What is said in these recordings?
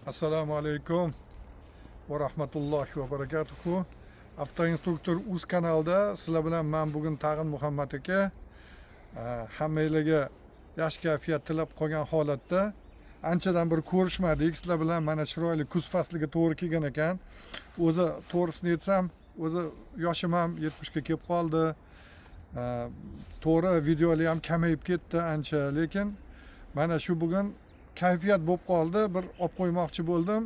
Assalomu alaykum va rahmatullohi va barakatuhu. Avtoinstruktor uz kanalida sizlar bilan man bugun tag'in Muhammad aka. Hammanglarga yaxshi kayfiyat tilab qolgan holatda anchadan bir ko'rishmadik sizlar bilan. Mana chiroyli kuz fasliga to'g'ri kelgan ekan. O'zi to'g'risini aytsam, o'zi yoshim ham 70 ga kelib qoldi. To'g'ri, videolar ham kamayib ketdi ancha, lekin mana shu bugun kayfiyat bo'lib qoldi, bir olib qo'ymoqchi bo'ldim.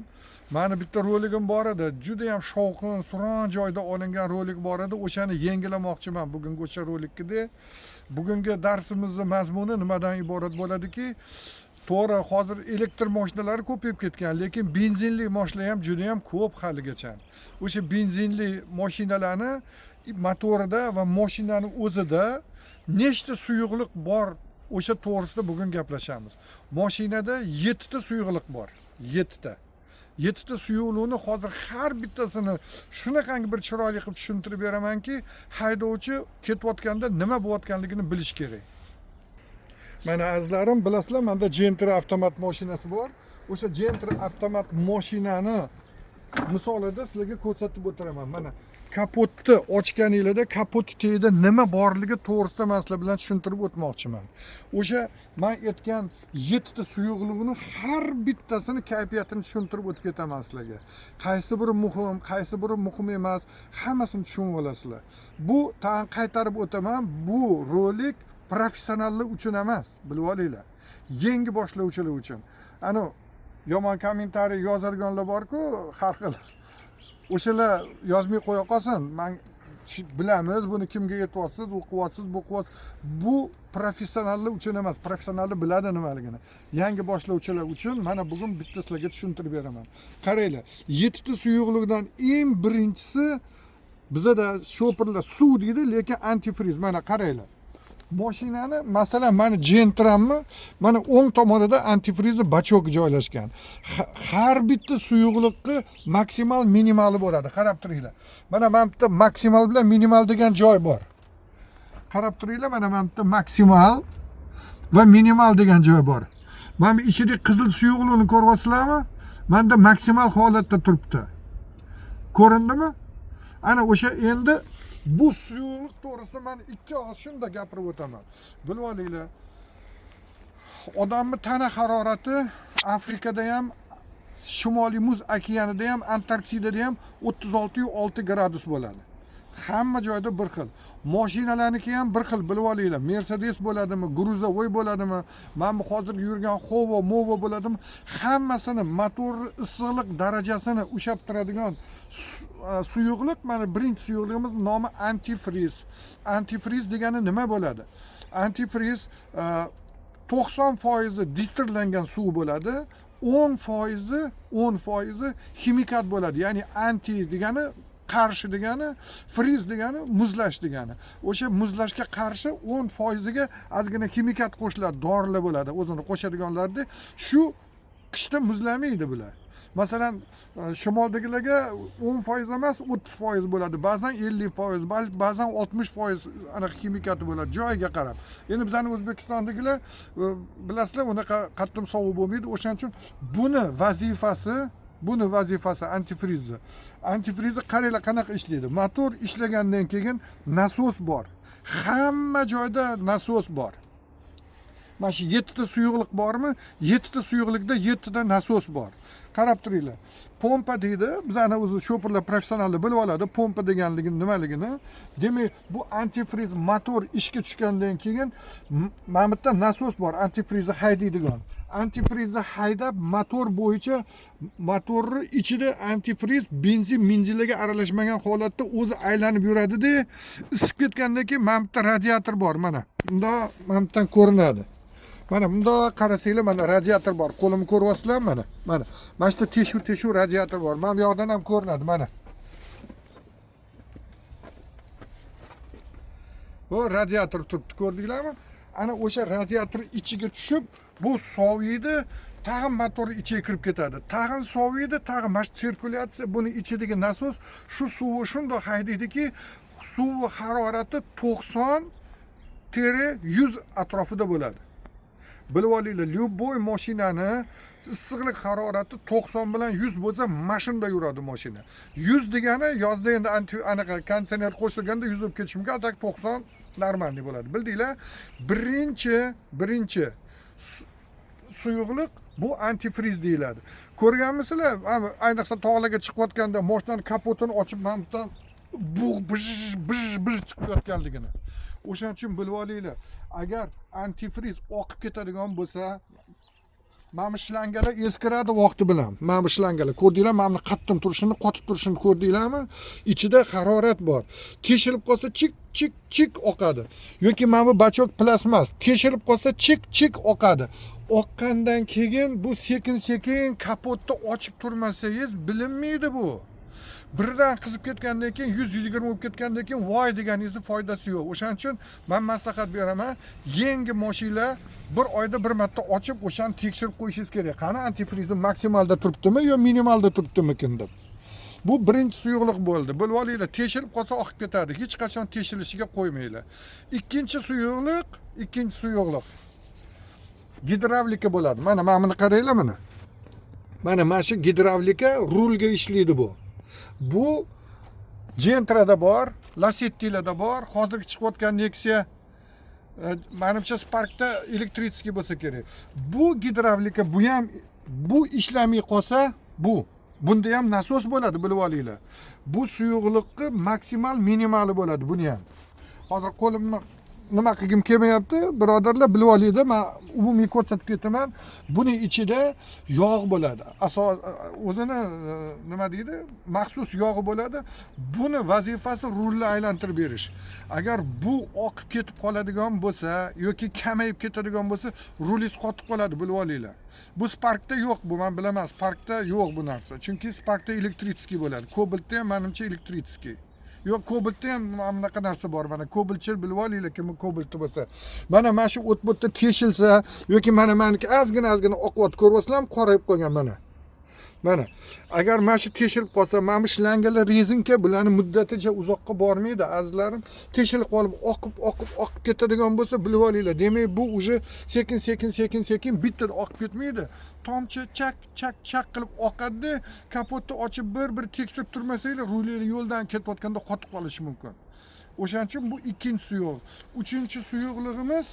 Mani bitta roligim bor edi, juda ham shovqin suron joyda olingan rolik bor edi, o'shani yangilamoqchiman bugungi o'sha rolikda. Bugungi darsimizni mazmuni nimadan iborat bo'ladiki, to'g'ri, hozir elektr mashinalari ko'payib ketgan, lekin benzinli mashinalar ham juda ham ko'p haligacha. O'sha benzinli mashinalarni motorida va mashinani o'zida nechta suyuqlik bor, o'sha to'g'risida bugun gaplashamiz. Mashinada 7 ta suyuqlik bor. 7 ta. 7 ta suyuqlikni hozir har bittasini shunaqangi bir chiroyli qilib tushuntirib beramanki, haydovchi ketayotganda nima bo'layotganligini bilish kerak. Mana azizlarim, bilasizlar, menda Gentra avtomat mashinasi bor. O'sha Gentra avtomat mashinani misolida sizlarga ko'rsatib o'tiraman. Mana kapotni ochganinglarda kapot tagida nima borligi to'g'risida man sizlar bilan tushuntirib o'tmoqchiman. O'sha man aytgan 7 ta suyuqlikni har bittasini kayfiyatini tushuntirib o'tib ketaman sizlarga. Qaysi biri muhim, qaysi biri muhim emas, hammasini tushunib olasizlar. Bu tag'in qaytarib o'taman, bu rolik professionallar uchun emas, bilib olinglar. Yangi boshlovchilar uchun. Ana yomon kommentariy yozadiganlar bor-ku, har xil. O'shalar yozmay qo'ya qolsin. Men bilamiz buni kimga aytyapsiz, o'qiyapsiz, bu qilyapsiz. Bu professionallar uchun emas, professionallar biladi nimaligini. Yangi boshlovchilar uchun mana bugun bitta sizlarga tushuntirib beraman. Qaranglar, 7 ta suyuqlikdan eng birinchisi bizada shopirlar suv deydi, lekin antifriz. Mana qaranglar. Mashinani, masalan, mani Gentramni mana o'ng tomonida antifrizni bachok joylashgan. Har bitta suyuqlikni maksimal minimali bo'ladi. Qarab turinglar. Mana bitta maksimal bilan minimal degan joy bor. Qarab turinglar, mana bitta maksimal va minimal degan joy bor. Mana bu ichidagi qizil suyuqlikni ko'ryapsizlarmi? Menda maksimal holatda turibdi. Ko'rindimi? Ana o'sha endi bu suyuqlik to'g'risida men ikki og'iz shunda gapirib o'taman. Bilib olinglar. Odamning tana harorati Afrikada ham, Shimoliy muz okeanida ham, Antarktidada ham 36,6 gradus bo'ladi. Hamma joyda bir xil. Mashinalarniki ham bir xil, bilib olinglar. Mercedes bo'ladimi, грузовой bo'ladimi, mana bu hozir yurgan Howo, Movo bo'ladimi, hammasini motorni issiqlik darajasini ushlab turadigan suyuqlik, mana birinchi suyuqligimiz nomi antifriz. Antifriz degani nima bo'ladi? Antifriz 90% distillangan suv bo'ladi, 10% ximikat bo'ladi. Ya'ni anti degani qarshi degani, friz degani muzlash degani. O'sha muzlashga qarshi 10%ga ozgina ximikat qo'shiladi, dorilar bo'ladi, o'zini qo'shadiganlarda. Shu qishda muzlamaydi bular. Masalan, shimoldagilarga 10% emas, 30% bo'ladi. Ba'zan 50%, ba'zan 60% anaqa ximikati bo'ladi, joyiga qarab. Endi bizning O'zbekistondagilar, bilasizlar, unaqa qattiq sovuq bo'lmaydi. O'shaning uchun buni vazifasi antifrizni. Antifrizni qaranglar qanaqa ishlaydi. Motor ishlagandan keyin nasos bor. Hamma joyda nasos bor. Mana shu 7 ta suyuqlik bormi? 7 ta suyuqlikda 7 ta nasos bor. Qarab turinglar. Pompa deydi. Bizani o'zi shopirlar professionallar bilib oladi pompa deganligini nimaligini. Demak, bu antifriz motor ishga tushgandan keyin mana bu yerda nasos bor, antifrizni haydaydigan. Antifrizni haydab motor bo'yicha motorni ichida antifriz benzin minzilarga aralashmagan holatda o'zi aylanib yuradida, isib ketgandan keyin mana bu yerda radiator bor, mana. Bundoq mana bu yerdan ko'rinadi. Mana bundoq qarasanglar, mana radiator bor. Qo'limni ko'ryapsizlarmi mana? Mana. Mana shu yerda teshuv-teshuv radiator bor. Mana bu yoqdan ham ko'rinadi, mana. Bu radiator turibdi, ko'rdinglarmi? Ana o'sha radiator ichiga tushib, bu soviydi, tag'in motor ichiga kirib ketadi. Tag'in soviydi, tag'in mana shu sirkulyatsiya, buni ichidagi nasos shu suvni shundoq haydaydiki, suv harorati 90-100 atrofida bo'ladi. Bilib olinglar, любой mashinani issiqlik harorati 90 bilan 100 bo'lsa, mashinada yuradi mashina. 100 degani yozda endi anaqa konditsioner qo'shilganda 100 bo'lib ketishi mumkin, a так 90 нормальный bo'ladi. Bildinglar? Birinchi suyuqlik bu antifriz deyiladi. Ko'rganmisizlar? Ayniqsa tog'larga chiqayotganda mashinani kapotini ochib mana bu yerdan bug' bij bij bij chiqib yotganligini. O'shaning uchun bilib olinglar, agar antifriz oqib ketadigan bo'lsa, mana bu shlangalar eskiradi vaqti bilan. Mana bu shlangalar ko'rdinglar, mana buni qattiq turishini, qotib turishini ko'rdinglarmi? Ichida harorat bor. Teshilib qolsa chik chik chik oqadi. Yoki mana bu бачок plastmas teshilib qolsa chik chik oqadi. Oqqandan keyin bu sekin sekin kapotni ochib turmasangiz bilinmaydi bu. Birdan qizib ketgandan keyin 100-120 bo'lib ketgandan keyin voy deganingizni foydasi yo'q. O'shaning uchun men maslahat beraman, yangi mashinalar bir oyda bir marta ochib o'shani tekshirib qo'yishingiz kerak. Qani antifrizni maksimalda turibdimi yo minimalda turibdimikin deb. Bu birinchi suyuqlik bo'ldi. Bilib olinglar, teshilib qolsa oqib ketadi. Hech qachon teshilishiga qo'ymanglar. Ikkinchi suyuqlik gidravlika bo'ladi. Mana buni qaranglar mana. Mana shu gidravlika rulga ishlaydi bu. Bu Gentra'da bor, Lacetti'larda bor, hozirgi chiqayotgan Nexia manimcha Sparkda электрический bo'lsa kerak. Bu gidravlika, bu ham bu ishlamay qolsa, bunda ham nasos bo'ladi, bilib olinglar. Bu suyuqlikni maksimal minimali bo'ladi buni ham. Hozir qo'limni nima qilgim kelmayapti, birodarlar, bilib olinglar, men umumiy ko'rsatib ketaman. Buning ichida yog' bo'ladi. Asos o'zini nima deydi? Maxsus yog'i bo'ladi. Buni vazifasi rulni aylantirib berish. Agar bu oqib ketib qoladigan bo'lsa yoki kamayib ketadigan bo'lsa, rulingiz qotib qoladi, bilib olinglar. Bu Sparkda yo'q, bu men bilaman, Sparkda yo'q bu narsa. Chunki Sparkda электрический bo'ladi. Cobaltda ham menimcha электрический. Yo'q, Cobaltda ham mana bunaqa narsa bor. Mana Cobaltchi bilib olinglar, kim Cobaltda bo'lsa. Mana shu o't bo'tda teshilsa yoki mana maniki ozgina ozgina oqyapti, ko'ryapsizlarmi? Qorayib qolgan mana. Mana agar mana shu teshilib qolsa, mana bu shlangalar rezinka, bularni muddaticha uzoqqa bormaydi, azizlarim. Teshilib qolib oqib oqib oqib ketadigan bo'lsa, bilib olinglar. Demak, bu уже sekin sekin sekin sekin bittada oqib ketmaydi. Tomchi chak chak chak qilib oqadi. Kapotni ochib bir-bir tekshirib turmasanglar, rulinglar yo'ldan ketayotganda qotib qolishi mumkin. O'shaning uchun bu ikkinchi suyuqlik. Uchinchi suyuqligimiz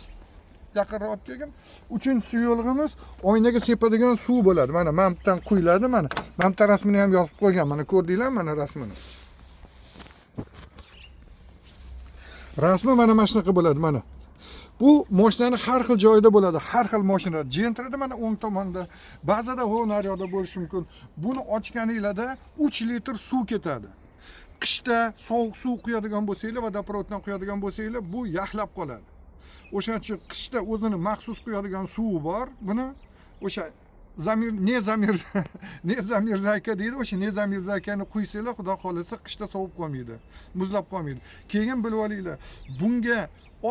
yaqinroq olib kelgin. Uchinchi suyuqligimiz oynaga sepadigan suv bo'ladi. Mana bu yerdan quyiladi mana. Mana bu rasmini ham yozib qo'ygan. Mana ko'rdinglar, mana rasmini. Rasmi mana shunaqa bo'ladi mana. Bu mashinani har xil joyida bo'ladi, har xil mashina. Gentrada mana o'ng tomonda, ba'zida ho naryoqda bo'lishi mumkin. Buni ochganinglarda 3 litr suv ketadi. Qishda sovuq suv quyadigan bo'lsanglar, vodoprovoddan quyadigan bo'lsanglar, bu yaxlab qoladi. O'shaning uchun qishda o'zini maxsus quyadigan suvi bor. Buni o'sha ne zamirzayka deydi, o'sha ne zamirzaykani quysanglar, xudo xohlasa qishda sovib qolmaydi, muzlab qolmaydi. Keyin bilib olinglar, bunga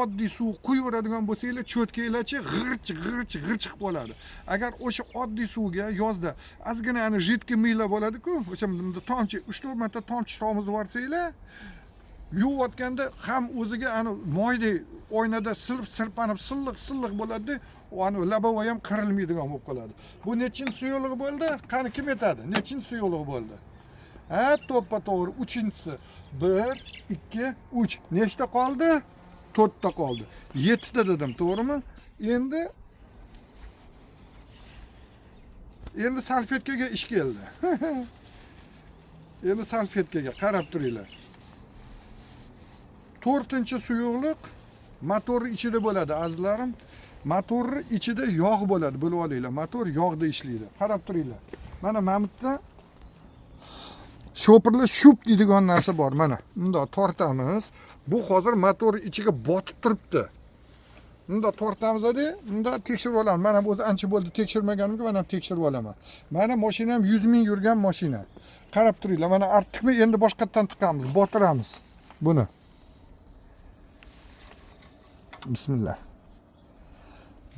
oddiy suv quyveradigan bo'lsanglar, cho'tkanglarchi g'irch g'irch g'irch chiqib qoladi. Agar o'sha oddiy suvga yozda ozgina ana жидкий мыло bo'ladi-ku, o'sha tomchi 3-4 marta tomchi tomizib yuborsanglar, yuvayotganda ham o'ziga ana moydek oynada silib sirpanib silliq silliq bo'ladi, ana labovoy ham qirilmaydigan bo'lib qoladi. Bu nechinchi suyuqlik bo'ldi? Qani kim aytadi? Nechinchi suyuqlik bo'ldi? Ha, to'ppa to'g'ri, uchinchisi. 1 2 3. Nechta qoldi? 4 ta qoldi. 7 ta dedim, to'g'rimi? Endi salfetkaga ish keldi. Endi salfetkaga qarab turinglar. 4-chi suyuqlik motorning ichida bo'ladi, azizlarim. Motorning ichida yog' bo'ladi, bilib olinglar. Motor yog'da ishlaydi. Qarab turinglar. Mana bu yerda shopirlar shup deydigan narsa bor. Mana bundoq tortamiz. Bu hozir motor ichiga botib turibdi. Bundoq tortamiz-da, bundoq tekshirib olamiz. Mana bu o'zi ancha bo'ldi tekshirmaganimga, mana tekshirib olaman. Mana mashinam 100 ming yurgan mashina. Qarab turinglar. Mana artdikmi, endi boshqatdan tiqamiz, botiramiz buni. Bismillah.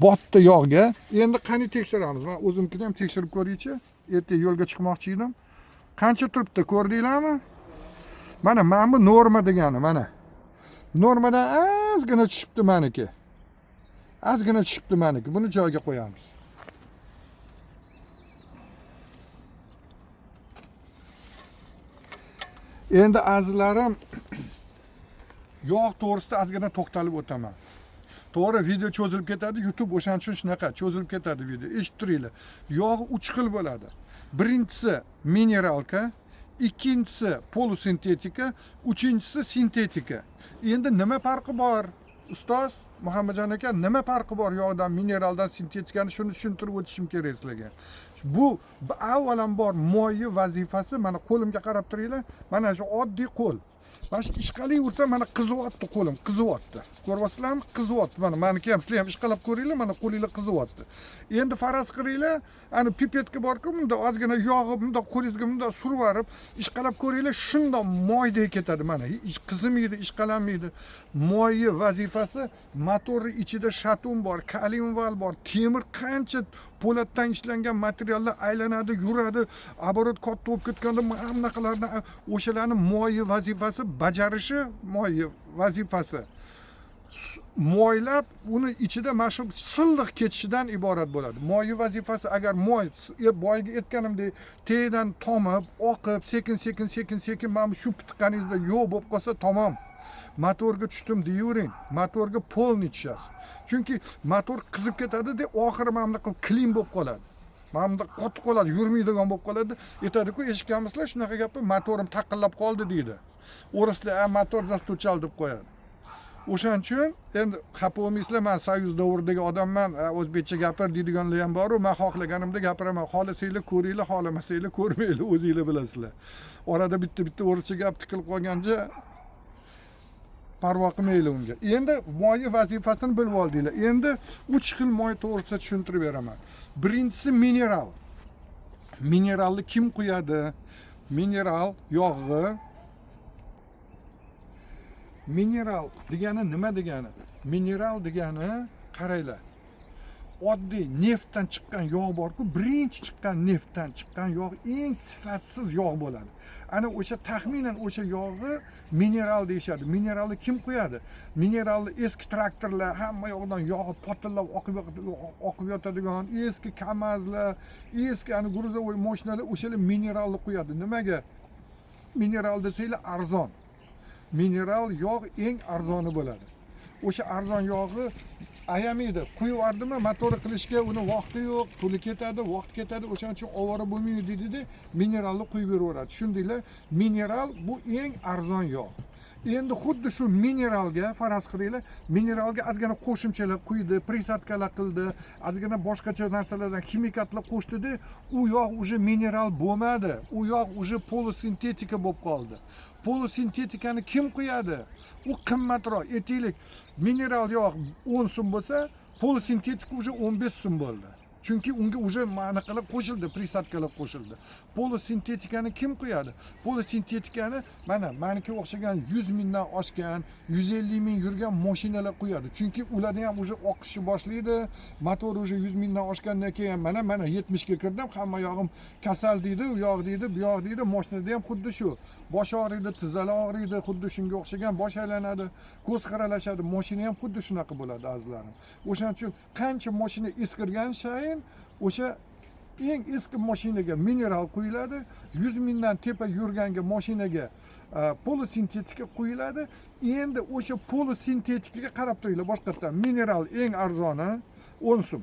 Botdi yog'ga. Endi qani tekshiramiz. Men o'zimkini ham tekshirib ko'raychi. Erta yo'lga chiqmoqchi edim. Qancha turibdi, ko'rdinglarmi? Mana mana bu norma degani, mana. Normadan ozgina tushibdi meniki. Ozgina tushibdi maniki. Buni joyiga qo'yamiz. Endi azizlarim, yog' to'g'risida ozgina to'xtalib o'taman. To'g'ri, video cho'zilib ketadi, YouTube o'shaning uchun shunaqa cho'zilib ketadi video. Eshitib turinglar. Yog' 3 xil bo'ladi. Birinchisi mineralka, ikkinchisi polusintetika, uchinchisi sintetika. Endi nima farqi bor? Ustoz Muhammadjon aka, nima farqi bor yog'dan, mineraldan, sintetikani shuni tushuntirib o'tishim kerak sizlarga. Bu avvalambor moyi vazifasi, mana qo'limga qarab turinglar, mana shu oddiy qo'l. Mana shu ishqalay ursa mana qizyapti qo'lim, qizyapti. Ko'ryapsizlarmi? Qizyapti. Mana meniki ham, sizlar ham ishqalab ko'ringlar, mana qo'linglar qizyapti. Endi faraz qilinglar, ana pipetka bor-ku, bunda ozgina yog'i bunda qo'lingizga bunda surib yuborib, ishqalab ko'ringlar, shundoq moydek ketadi mana. Hech qizimaydi, ishqalanmaydi. Moyi vazifasi motorning ichida shatun bor, kalimval bor, temir qancha po'latdan ishlangan materiallar aylanadi, yuradi, aborot katta bo'lib ketganda mana bunaqalarni o'shalarni moyi vazifasi bajarishi, moyi vazifasi moylab uni ichida mana shu silliq ketishidan iborat bo'ladi. Moyi vazifasi agar moy boyagi aytganimdek tagidan tomib, oqib, sekin sekin sekin sekin mana shu pitiqqaningizda yo'q bo'lib qolsa tamom. Motorga tushdim deyvering, motorga polni tushasiz. Chunki motor qizib ketadi-da, oxiri mana bunaqa klin bo'lib qoladi. Mana bunda qotib qoladi, yurmaydigan bo'lib qoladi. Aytadi-ku, eshitganmisizlar shunaqa gapni, motorim taqillab qoldi deydi. O'rislar, "A, motor zastuchal" deb qo'yadi. O'shaning uchun endi xafa bo'lmaysizlar, men Soyuz davridagi odamman, o'zbekcha gapir deydiganlar ham bor-u, men xohlaganimda gapiraman. Xohlasanglar ko'ringlar, xohlamasanglar ko'rmanglar, o'zinglar bilasizlar. Orada bitta-bitta o'rischa gap tikilib qolganda parvo qilmanglar unga. Endi moyi vazifasini bilib oldinglar. Endi 3 xil moy to'g'risida tushuntirib beraman. Birinchisi mineral. Mineralni kim quyadi? Mineral yog'i. Mineral degani nima degani? Mineral degani qaranglar. Oddiy neftdan chiqqan yog' bor-ku, birinchi chiqqan neftdan chiqqan yog' eng sifatsiz yog' bo'ladi. Ana o'sha taxminan o'sha yog'i mineral deyishadi. Mineralni kim quyadi? Mineralni eski traktorlar hamma yoqdan yog'i potillab oqib yotadigan eski KAMAZlar, eski ana грузовой mashinalar o'shalar mineralni quyadi. Nimaga? Mineral desanglar arzon. Mineral yog' eng arzoni bo'ladi. O'sha arzon yog'i ayamaydi. Quyib yubordimi, motori qilishga uni vaqti yo'q, puli ketadi, vaqt ketadi, o'shaning uchun ovora bo'lmaydi deydi-da, mineralni quyib beraveradi. Tushundinglar? Mineral bu eng arzon yog'. Endi xuddi shu mineralga faraz qilinglar, mineralga ozgina qo'shimchalar quydi, prisadkalar qildi, ozgina boshqacha narsalardan ximikatlar qo'shdida, u yog' уже mineral bo'lmadi. U yog' уже polusintetika bo'lib qoldi. Polusintetikani kim quyadi? U qimmatroq. Aytaylik, mineral yog' 10 so'm bo'lsa, polusintetika уже 15 so'm bo'ldi. Chunki unga уже manaqalar qo'shildi, prisadkalar qo'shildi. Polusintetikani kim quyadi? Polusintetikani mana meniki o'xshagan 100 mingdan oshgan, 150 ming yurgan mashinalar quyadi. Chunki ularda ham уже oqishi boshlaydi. Motor уже 100 mingdan oshgandan keyin mana 70 ga kirdim, hamma yog'im kasal deydi, u yoq deydi, bu yoq deydi. Mashinada ham xuddi shu. Bosh og'riydi, tizzalar og'riydi, xuddi shunga o'xshagan bosh aylanadi, ko'z xiralashadi. Mashina ham xuddi shunaqa bo'ladi azizlarim. O'shaning uchun qancha mashina eskirgan sayin o'sha eng eski mashinaga mineral quyiladi, 100 mingdan tepa yurganga mashinaga polusintetika quyiladi. Endi o'sha polusintetikaga qarab turinglar boshqatdan. Mineral eng arzoni 10 so'm.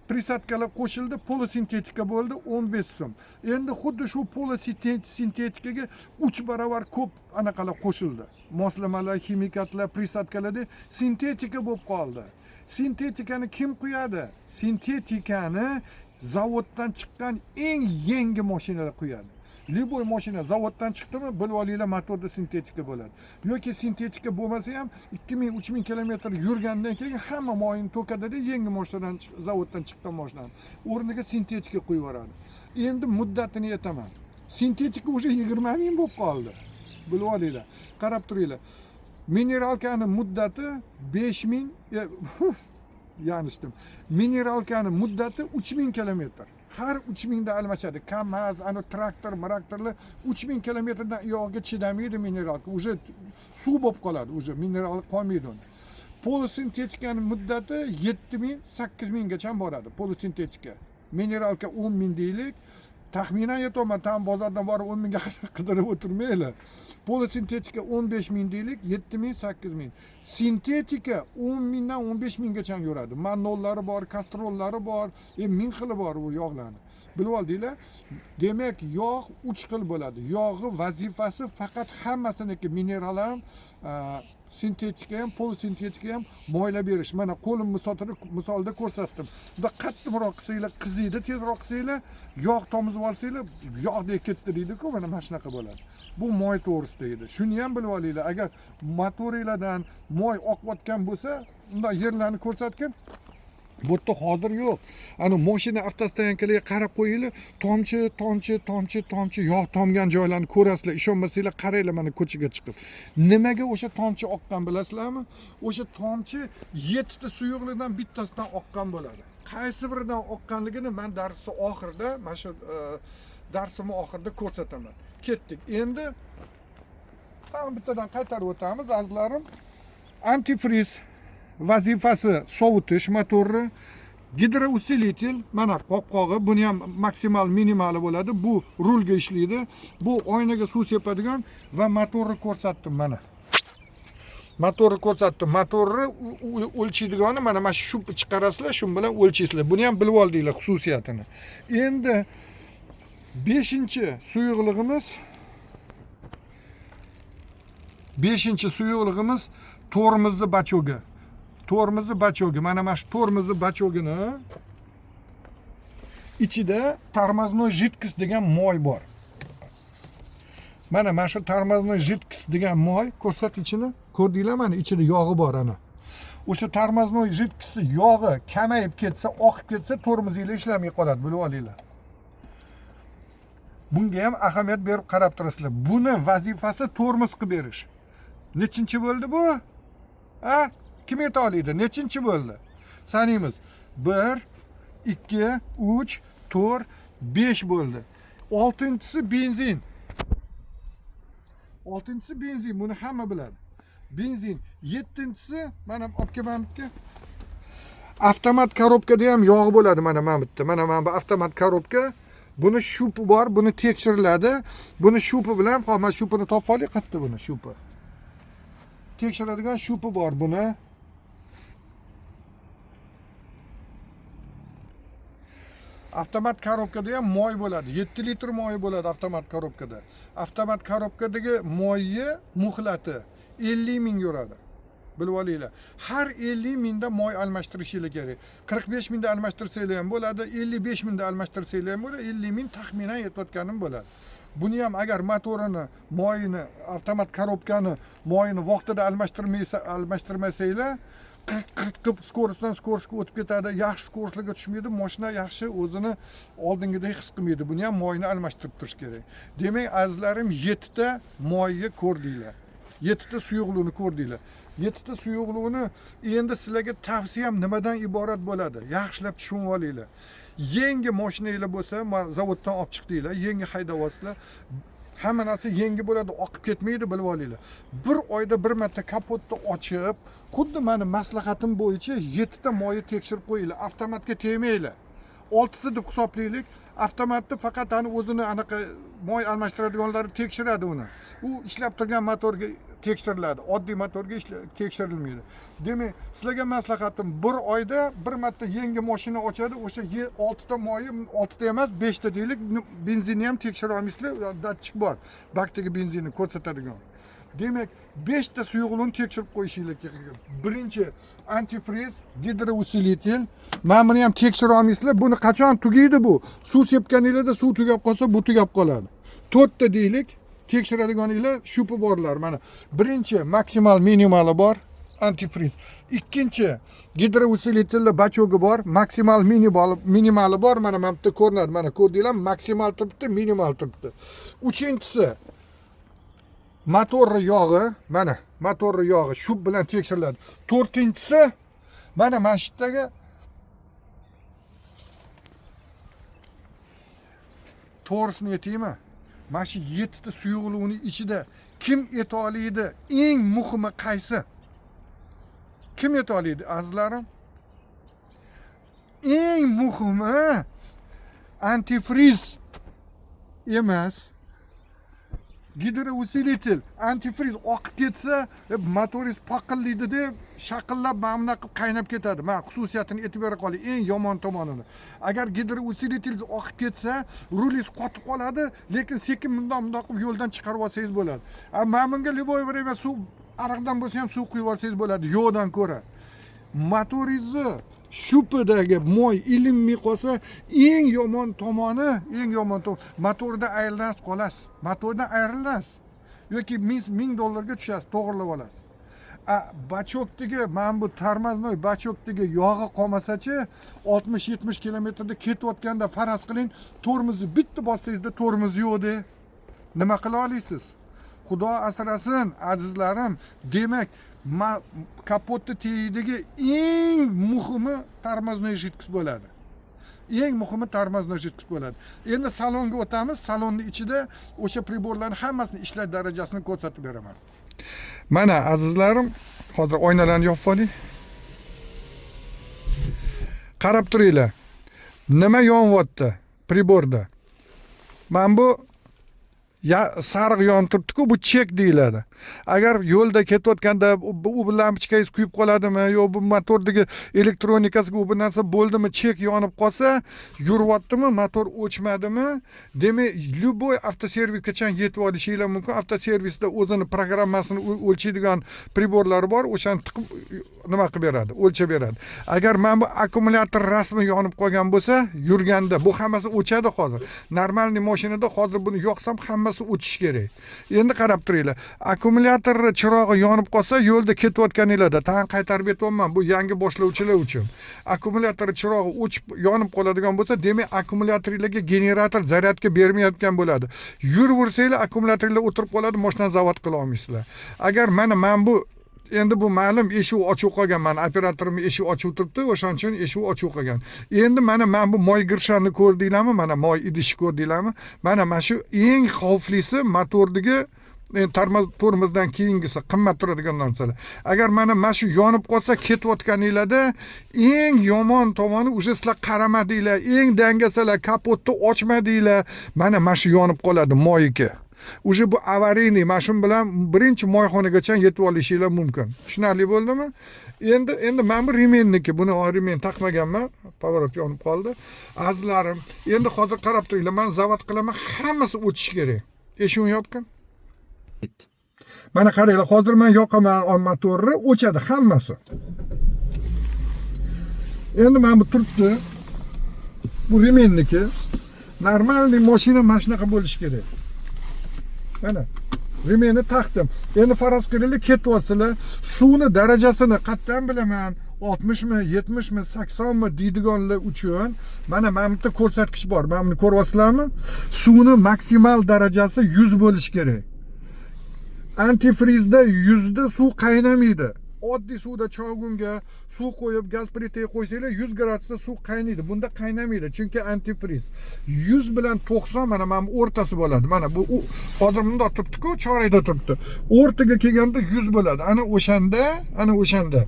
Prisadkalar qo'shildi, polusintetika bo'ldi 15 so'm. Endi xuddi shu polusintetikaga 3 barobar ko'p anaqalar qo'shildi. Moslamalar, ximikatlar, prisadkalarda sintetika bo'lib qoldi. Sintetikani kim quyadi? Sintetikani zavoddan chiqqan eng yangi mashinalar quyadi. Любой mashina zavoddan chiqdimi, bilib olinglar, motorda sintetika bo'ladi. Yoki sintetika bo'lmasa ham 2000, 3000 kilometr yurgandan keyin hamma moyini to'kadida yangi mashinadan zavoddan chiqqan mashinani o'rniga sintetika qo'yib yuboradi. Endi muddatini aytaman. Sintetika уже 20 ming bo'lib qoldi. Bilib olinglar. Qarab turinglar. Mineralkani muddati 5000, yanishdim. Mineralkani muddati 3000 kilometr. Har 3000 da almashadi. KAMAZ, ana traktor, traktorlar 3000 kilometrdan uyog'iga chidamaydi mineralka. Уже suv bo'lib qoladi, уже mineral qolmaydi uni. Polosintetikani muddati 7000, 8000 gacha boradi. Polosintetika. Mineralka 10 000 deylik. Taxminan aytyapman, tam bozordan borib 10 mingga qidirib o'tirmanglar. Polosintetika 15 ming deylik, 7 ming, 8 ming. Sintetika 10 mingdan 15 minggacha yuradi. Manollari bor, kastrollari bor, ming xili bor u yog'larni. Bilib oldinglar? Demak, yog' 3 xil bo'ladi. Yog'i vazifasi faqat hammasiniki, mineral ham, sintetika ham, polosintetika ham moylab berish. Mana qo'lim misolida ko'rsatdim. Bunda qattiqroq qilsanglar qiziydi, tezroq qilsanglar yog' tomizib olsanglar yog'dek ketdi deydi-ku, mana shunaqa bo'ladi. Bu moy to'g'risida edi. Shuni ham bilib olinglar. Agar motoringlardan moy oqayotgan bo'lsa, unda yerlarni ko'rsatgin. Bu yerda hozir yo'q. Ana mashina avtostoyankalarga qarab qo'yinglar, tomchi, tomchi, tomchi, tomchi yog' tomgan joylarni ko'rasizlar. Ishonmasanglar qaranglar mana ko'chaga chiqib. Nimaga o'sha tomchi oqqan bilasizlarmi? O'sha tomchi 7 ta suyuqlikdan bittasidan oqqan bo'ladi. Qaysi biridan oqqanligini men darsni oxirida, mana shu darsimni oxirida ko'rsataman. Ketdik. Endi tam bittadan qaytarib o'tamiz, azizlarim. Antifriz vazifasi sovutish motorni, gidrousilitel mana qopqog'i, buni ham maksimal minimali bo'ladi. Bu rulga ishlaydi. Bu oynaga suv sepadigan va motorni ko'rsatdim mana. Motorni ko'rsatdim. Motorni o'lchaydigani mana shu chiqarasizlar, shu bilan o'lchaysizlar. Buni ham bilib oldinglar xususiyatini. Endi 5-suyuqligimiz, 5-suyuqligimiz tormozni bachogi. Tormozni bachogi. Mana shu tormozni bachogini ichida tormoznoy жидкость degan moy bor. Mana shu tormoznoy жидкость degan moy, ko'rsat ichini. Ko'rdinglar, mana ichida yog'i bor ana. O'sha tormoznoy жидкости yog'i kamayib ketsa, oqib ketsa, tormozinglar ishlamay qoladi, bilib olinglar. Bunga ham ahamiyat berib qarab turasizlar. Buni vazifasi tormoz qilib berish. Nechinchi bo'ldi bu? Ha? Kim ayta oladi? Nechinchi bo'ldi? Sanaymiz. 1 2 3 4 5 bo'ldi. 6-chisi benzin. 6-chisi benzin, buni hamma biladi. Benzin. 7-chisi mana olib kelman bitta. Avtomat korobkada ham yog' bo'ladi mana bu yerda. Mana bu avtomat korobka. Buni shupi bor, buni tekshiriladi. Buni shupi bilan, hop, mana shupini topib oling, qayerda buni shupi? Tekshiradigan shupi bor buni. Avtomat korobkada ham moy bo'ladi. 7 litr moy bo'ladi avtomat korobkada. Avtomat korobkadagi moyni muhlati 50 ming yuradi. Bilib olinglar. Har 50 mingda moy almashtirishinglar kerak. 45 mingda almashtirsanglar ham bo'ladi, 55 mingda almashtirsanglar ham bo'ladi, 50 ming taxminan yetayotganim bo'ladi. Buni ham agar motorini, moyini, avtomat korobkani moyini vaqtida almashtirmasanglar, qirt qilib skorostdan skorostga o'tib ketadi, yaxshi skorostlarga tushmaydi, mashina yaxshi o'zini oldingidek his qilmaydi. Buni ham moyini almashtirib turish kerak. Demak, azizlarim, 7 ta moyni ko'rdinglar. 7 ta suyuqlikni ko'rdinglar. 7 ta suyuqlikni endi sizlarga tavsiyam nimadan iborat bo'ladi? Yaxshilab tushunib olinglar. Yangi mashinanglar bo'lsa, zavoddan olib chiqdinglar, yangi haydayapsizlar. Hamma narsa yangi bo'ladi, oqib ketmaydi, bilib olinglar. Bir oyda bir marta kapotni ochib, xuddi meni maslahatim bo'yicha 7 ta moyni tekshirib qo'yinglar, avtomatga tegmanglar. 6 ta deb hisoblaylik. Avtomatni faqat ani o'zini anaqa moy almashtiradiganlari tekshiradi uni. U ishlab turgan motorga tekshiriladi, oddiy motorga tekshirilmaydi. Demak, sizlarga maslahatim, bir oyda bir marta yangi mashina ochadi, o'sha 6 ta moyi, 6 ta emas, 5 ta deylik, benzinni ham tekshira olmaysizlar, datchik bor, bakdagi benzinni ko'rsatadigan. Demak, 5 ta suyuqlikni tekshirib qo'yishinglar kerak. Birinchi antifriz, gidrousilitel. Mana buni ham tekshira olmaysizlar. Buni qachon tugaydi bu? Suv sepganinglarda suv tugab qolsa, bu tugab qoladi. 4 ta deylik, tekshiradiganinglar shupi borlar mana. Birinchi maksimal minimali bor antifriz. Ikkinchi gidrousilitelli bachogi bor, maksimal minimali bor. Mana bu yerda ko'rinadi. Mana ko'rdinglar, maksimal turibdi, minimal turibdi. Uchinchisi motorni yog'i, mana motorni yog'i shu bilan tekshiriladi. To'rtinchisi mana shu yerdagi to'g'risini aytaymi? Mana shu 7 ta suyuqlikning ichida kim eta oladi? Eng muhimi qaysi? Kim yeta oladi, azizlarim? Eng muhimi antifriz emas, гидроусилитель. Antifriz oqib ketsa, motoringiz paqillaydi deb shaqillab mana bunaqa qilib qaynab ketadi. Mana xususiyatini aytib bera qoling, eng yomon tomonini. Agar гидроусилитель oqib ketsa, rulingiz qotib qoladi, lekin sekin bundoq bundoq qilib yo'ldan chiqarib olsangiz bo'ladi. A mana bunga любой время suv, ariqdan bo'lsa ham suv quyib olsangiz bo'ladi, yo'qdan ko'ra. Motoringizni shupidagi moy ilinmay qolsa, eng yomon tomoni, eng yomon tomoni motorda ayrilasiz qolasiz. Motordan ayrilasiz yoki $1000 ga tushasiz, to'g'irlab olasiz. A бачок dagi mana bu тормозной бачок dagi yog'i qolmasachi, 60-70 kilometrda ketayotganda faraz qiling, tormozni bitta bossangizda tormoz yo'qda. Nima qila olasiz? Xudo asrasin, azizlarim. Demak, kapotni tagidagi eng muhimi тормозной жидкость bo'ladi. Eng muhimi тормозной жидкость bo'ladi. Endi salonga o'tamiz. Salonni ichida o'sha priborlarni hammasini ishlash darajasini ko'rsatib beraman. Mana, azizlarim, hozir oynalarni yopib oling. Qarab turinglar. Nima yonyapti priborda? Mana bu ya sariq yonib turibdi-ku, bu чек deyiladi. Agar yo'lda ketayotganda u lampochkangiz kuyib qoladimi, yo bu motordagi elektronikasiga u bir narsa bo'ldimi, чек yonib qolsa, yuryaptimi, motor o'chmadimi, demak, любой avtoservisgacha yetib olishinglar mumkin. Avtoservisda o'zini programmasini o'lchaydigan priborlari bor, o'shani tiqib nima qilib beradi, o'lchab beradi. Agar mana bu akkumulyator rasmi yonib qolgan bo'lsa, yurganda bu hammasi o'chadi hozir. Нормальный mashinada hozir buni yoqsam hammasi o'chishi kerak. Endi qarab turinglar. Akkumulyatorni chirog'i yonib qolsa, yo'lda ketayotganinglarda, tag'in qaytarib aytyapman, bu yangi boshlovchilar uchun. Akkumulyator chirog'i o'chib yonib qoladigan bo'lsa, demak, akkumulyatoringlarga generator zaryadka bermayotgan bo'ladi. Yuraversanglar akkumulyatoringlar o'tirib qoladi, mashinani zavod qila olmaysizlar. Agar mana bu endi bu ma'lum eshik ochiq qolgan, mana operatorim eshik ochiq turibdi, o'shaning uchun eshik ochiq qolgan. Endi mana bu moy girshani ko'rdinglarmi? Mana moy idishi ko'rdinglarmi? Mana shu eng xavflisi motordagi tormozdan keyingisi qimmat turadigan narsalar. Agar mana shu yonib qolsa ketayotganinglarda eng yomon tomoni уже sizlar qaramadinglar, eng dangasalar kapotni ochmadinglar, mana shu yonib qoladi moyiki. Уже bu аварийный, mana shu bilan birinchi moyxonagacha yetib olishinglar mumkin. Tushunarli bo'ldimi? Endi mana bu ремень niki, buni ремень taqmaganman, поворот yonib qoldi. Azizlarim, endi hozir qarab turinglar, men zavod qilaman, hammasi o'tishi kerak. Eshikni yopgin. Mana qaranglar, hozir men yoqaman motorni, o'chadi hammasi. Endi mana bu turibdi. Bu ремень niki. Нормальный mashina mana shunaqa bo'lishi kerak. Mana ремень ni taqdim. Endi faraz qilaylik, ketyapsizlar, suvni darajasini qayerdan bilaman? 60 mi, 70 mi, 80 mi deydiganlar uchun mana bu yerda ko'rsatkich bor. Mana buni ko'ryapsizlarmi? Suvni maksimal darajasi 100 bo'lishi kerak. Antifrizda 100 da suv qaynamaydi. Oddiy suvda chovgunga suv qo'yib gaz plitaga qo'ysanglar 100 gradusda suv qaynaydi. Bunda qaynamaydi, chunki antifriz. 100 bilan 90 mana bu o'rtasi bo'ladi. Mana bu hozir bundoq turibdi-ku, chorakda turibdi. O'rtaga kelganda 100 bo'ladi. Ana o'shanda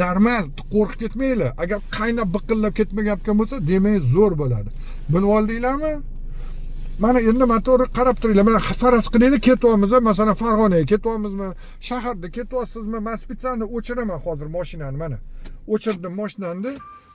normal, qo'rqib ketmanglar. Agar qaynab biqillab ketmagan bo'lsa, demak zo'r bo'ladi. Bilib oldinglarmi? Mana endi motorni qarab turinglar. Mana faraz qilaylik, ketyapmiz, masalan, Farg'onaga ketyapmizmi, shaharda ketyapsizmi? Men специально o'chiraman hozir mashinani, mana. O'chirdim mashinani.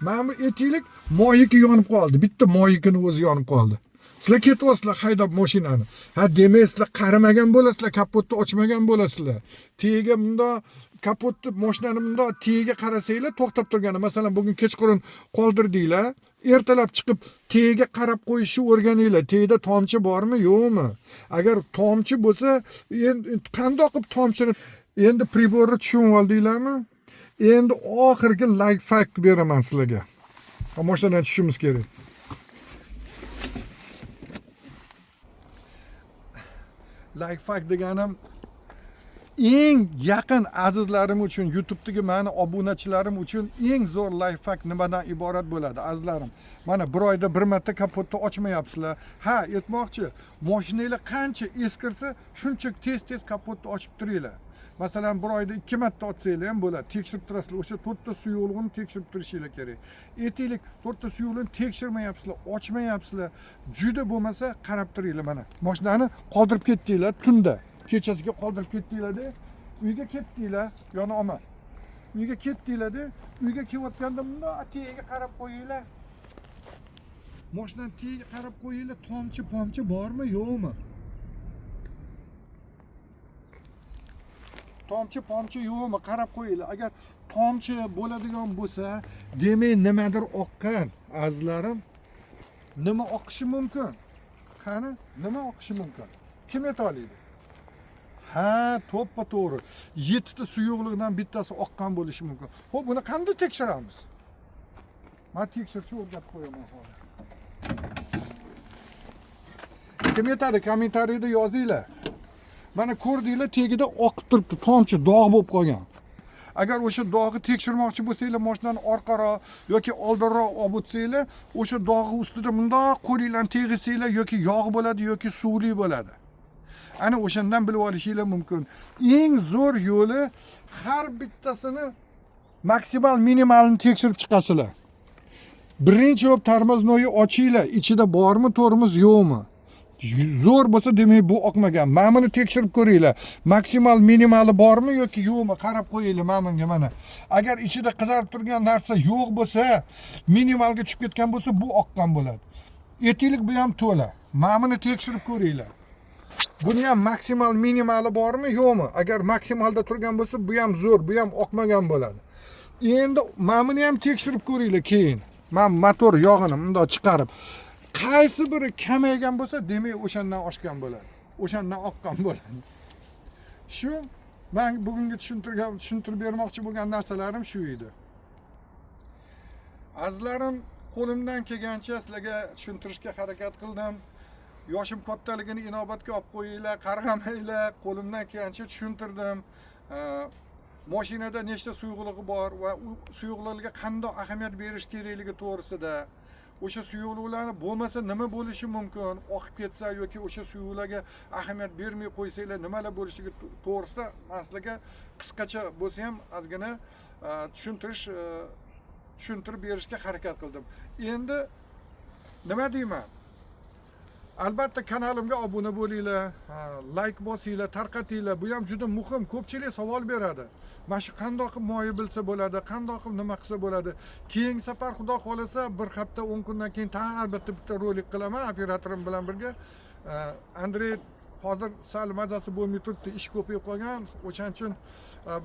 Mana bu aytaylik, moyiki yonib qoldi. Bitta moyikini o'zi yonib qoldi. Sizlar ketyapsizlar haydab mashinani. Ha, demak sizlar qaramagan bo'lasizlar, kapotni ochmagan bo'lasizlar. Tagiga bundoq kapotni, mashinani bundoq tagiga qarasanglar, to'xtab turgani. Masalan, bugun kechqurun qoldirdinglar, ertalab chiqib tagiga qarab qo'yishni o'rganinglar. Tagida tomchi bormi, yo'qmi? Agar tomchi bo'lsa, endi qandoq qilib tomchini endi priborni tushunib oldinglarmi? Endi oxirgi лайфхак beraman sizlarga. Mashinadan tushishimiz kerak. Лайфхак deganim eng yaqin azizlarim uchun, YouTube'dagi mani obunachilarim uchun eng zo'r лайфхак nimadan iborat bo'ladi, azizlarim? Mana bir oyda bir marta kapotni ochmayapsizlar. Ha, aytmoqchi, mashinanglar qancha eskirsa, shuncha tez-tez kapotni ochib turinglar. Masalan, bir oyda 2 marta otsanglar ham bo'ladi. Tekshirib turasizlar. O'sha 4 ta suyuqligini tekshirib turishinglar kerak. Aytaylik, 4 ta suyuqligini tekshirmayapsizlar, ochmayapsizlar. Juda bo'lmasa qarab turinglar mana. Mashinani qoldirib ketdinglar tunda. Kechasiga qoldirib ketdinglar-da, uyga ketdinglar, yoni olma. Uyga ketdinglar-da, uyga kelayotganda bundoq tagiga qarab qo'yinglar. Mashinani tagiga qarab qo'yinglar, tomchi-pomchi bormi, yo'qmi? Tomchi-pomchi yo'qmi, qarab qo'yinglar. Agar tomchi bo'ladigan bo'lsa, demak nimadir oqqan, azizlarim. Nima oqishi mumkin? Qani, nima oqishi mumkin? Kim ayta oladi? Ha, to'ppa-to'g'ri. 7 ta suyuqlikdan bittasi oqqan bo'lishi mumkin. Xo'p, buni qanday tekshiramiz? Men tekshirishni o'rgatib qo'yaman hozir. Kim aytadi? Kommentariyada yozinglar. Mana ko'rdinglar, tagida oqib turibdi, tomchi, dog' bo'lib qolgan. Agar o'sha dog'ni tekshirmoqchi bo'lsanglar, mashinani orqaroq yoki oldinroq olib o'tsanglar, o'sha dog'ni ustida bundoq qo'linglarni tegizsanglar, yoki yog' bo'ladi yoki suvli bo'ladi. Ana o'shandan bilib olishinglar mumkin. Eng zo'r yo'li har bittasini maksimal minimalini tekshirib chiqasizlar. Birinchi bo'lib tormoznoyi ochinglar, ichida bormi tormoz yo'qmi? Zo'r bo'lsa demak bu oqmagan. Mana buni tekshirib ko'ringlar. Maksimal minimali bormi yoki yo'qmi? Qarab qo'yinglar mana bunga mana. Agar ichida qizarib turgan narsa yo'q bo'lsa, minimalga tushib ketgan bo'lsa, bu oqqan bo'ladi. Aytaylik, bu ham to'la. Mana buni tekshirib ko'ringlar. Buni ham maksimal minimali bormi, yo'qmi? Agar maksimalda turgan bo'lsa, bu ham zo'r, bu ham oqmagan bo'ladi. Endi mana buni ham tekshirib ko'ringlar keyin. Mana motor yog'ini bundoq chiqarib, qaysi biri kamaygan bo'lsa, demak o'shandan oshgan bo'ladi. O'shandan oqqan bo'ladi. Shu men bugungi tushuntirib bermoqchi bo'lgan narsalarim shu edi. Azizlarim, qo'limdan kelgancha sizlarga tushuntirishga harakat qildim. Yoshim kattaligini inobatga olib qo'yinglar, qarg'amanglar, qo'limdan kelgancha tushuntirdim. Mashinada nechta suyuqligi bor va u suyuqliklarga qanday ahamiyat berish kerakligi to'g'risida, o'sha suyuqliklarni bo'lmasa nima bo'lishi mumkin, oqib ketsa yoki o'sha suyuqlarga ahamiyat bermay qo'ysanglar nimalar bo'lishiga to'g'risida men sizlarga qisqacha bo'lsa ham ozgina tushuntirib berishga harakat qildim. Endi nima deyman? Albatta kanalimga obuna bo'linglar, like bosinglar, tarqatinglar. Bu ham juda muhim. Ko'pchilik savol beradi. Mana shu qandoq qilib moyi bilsa bo'ladi, qandoq qilib nima qilsa bo'ladi. Keyingi safar Xudo xolasa bir hafta 10 kundan keyin albatta bitta rolik qilaman operatorim bilan birga. Andrey hozir sal mazasi bo'lmay turibdi, ish ko'payib qolgan. O'shaning uchun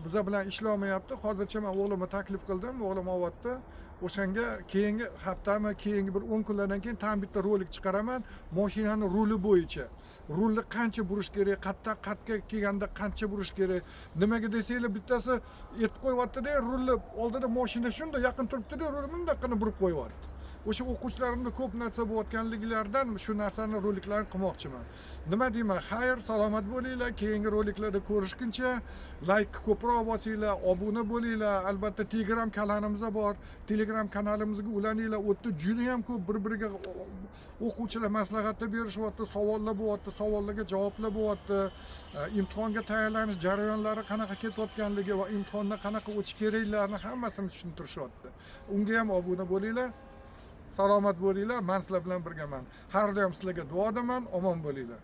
biza bilan ishlamayapti. Hozircha men o'g'limni taklif qildim, o'g'lim olyapti. O'shanga keyingi haftami, keyingi bir 10 kunlardan keyin tam bitta rolik chiqaraman. Mashinani ruli bo'yicha. Rulni qancha burish kerak, qayerdan qayerga kelganda qancha burish kerak. Nimaga desanglar, bittasi etib qo'yyapti-da, rulni oldida mashina shunday yaqin turibdi-da, rulni bunday qilib burib qo'yyapti. O'sha o'quvchilarimda ko'p narsa bo'layotganliklaridan shu narsani roliklarni qilmoqchiman. Nima deyman? Xayr, salomat bo'linglar. Keyingi roliklarda ko'rishguncha like ko'proq bosinglar, obuna bo'linglar. Albatta Telegram kanalimiz bor. Telegram kanalimizga ulaninglar. U yerda juda ham ko'p bir-biriga o'quvchilar maslahatlar berishyapti, savollar bo'lyapti, savollarga javoblar bo'lyapti. Imtihonga tayyorlanish jarayonlari qanaqa ketayotganligi va imtihondan qanaqa o'tish kerakliklarini hammasini tushuntirishyapti. Unga ham obuna bo'linglar. Salomat bo'linglar. Men sizlar bilan birgaman. Har doim sizlarga duodaman. Omon bo'linglar.